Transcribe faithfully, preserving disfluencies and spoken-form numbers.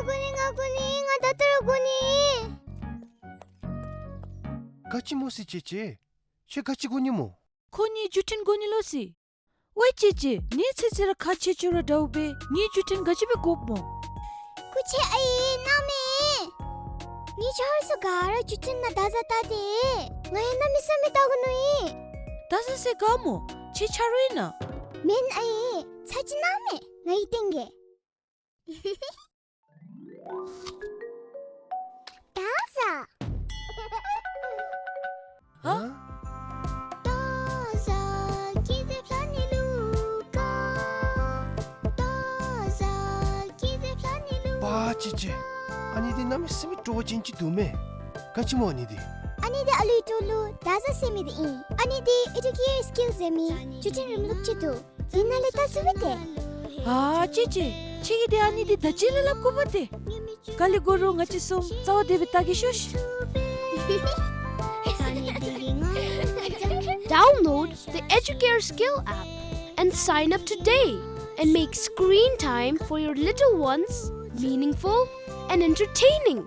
དགོ་ནི་ང་དགོ་ནི་ང་ད་ལྟོ་ར་དགོ་ནི། ག་ཅི་སྨོ་ཟེར་ཅེ་ཅེ། ཁྱོད་ག་ཅི་དགོ་ནི་སྨོ། ཁོ་ངེའི་བརྒྱུད་འཕྲིན་དགོ་ནི་ལོ་ཟེར། ཝའེ་ཅེ་ཅེ། ངེའི་ཚེ་ཚེ་ར་ཁ་ཆེ་ཆེ་ར་འདྲཝ་སྦེ་ངེའི་བརྒྱུད་འཕྲིན་ག་ཅི་སྦེ་དགོཔ་སྨོ། སྐུ་མཁྱེན་ཨའི་གནམ་མེད། ངེའི་ཆ་རོགས་ཚུ་ག་ར་བརྒྱུད་འཕྲིན་ནང་བདག་བཟའ་བལྟ་སྟེ། ང་ཡང་གནམ་མེད་ས་མེད་བལྟ་དགོ་ནི་ཨིན། བདག་བཟའ་ཟེར་ག་སྨོ། ཁྱོད་ཆ་རོགས་ཨིན་ན། མེན་ཨའི། ཚ་གྱང་གནམ་མེད་ང་གིས་བསྟན་གེ། བདག་བཟའ། ཧ། པ་ཅེ་ཅེ། ཨ་ནི་འདི་གནམ་མེད་ས་མེད་སྤྲོ་བ་ཅན་ཅིག་འདུག་མས། ག་ཅི་སྨོ་ཨ་ནི་འདི། ཨ་ནི་འདི་ཨ་ལུའི་སྤྲོ་བོ་བདག་བཟའ་ཟེར་མི་འདི་ཨིན། ཨ་ནི་འདི་ཨེ་ཌུ་ཀེར་སི་ཀིལ་ཟེར་མི་བརྒྱུད་འཕྲིན་རིམ་ལུགས་ཅིག་འདུག། ཨིན་ན་ལས་བལྟ་ཚུགས་པས་ཏེ། ཨ་ཅེ་ཅེ། ཁྱོད་ཀྱིས་འདི་ཨ་ནི་འདི་ད་ཅི་ལས་སླབ་དགོ་པས་ཏེ། ག་ལས་དགོ་རུང་ང་བཅས་གསུམ་རྩ་བ་བདེ་སྦེ་བལྟ་གེ་ཤོག་ཤིག། Download the Educare Skill app and sign up today and make screen time for your little ones meaningful and entertaining.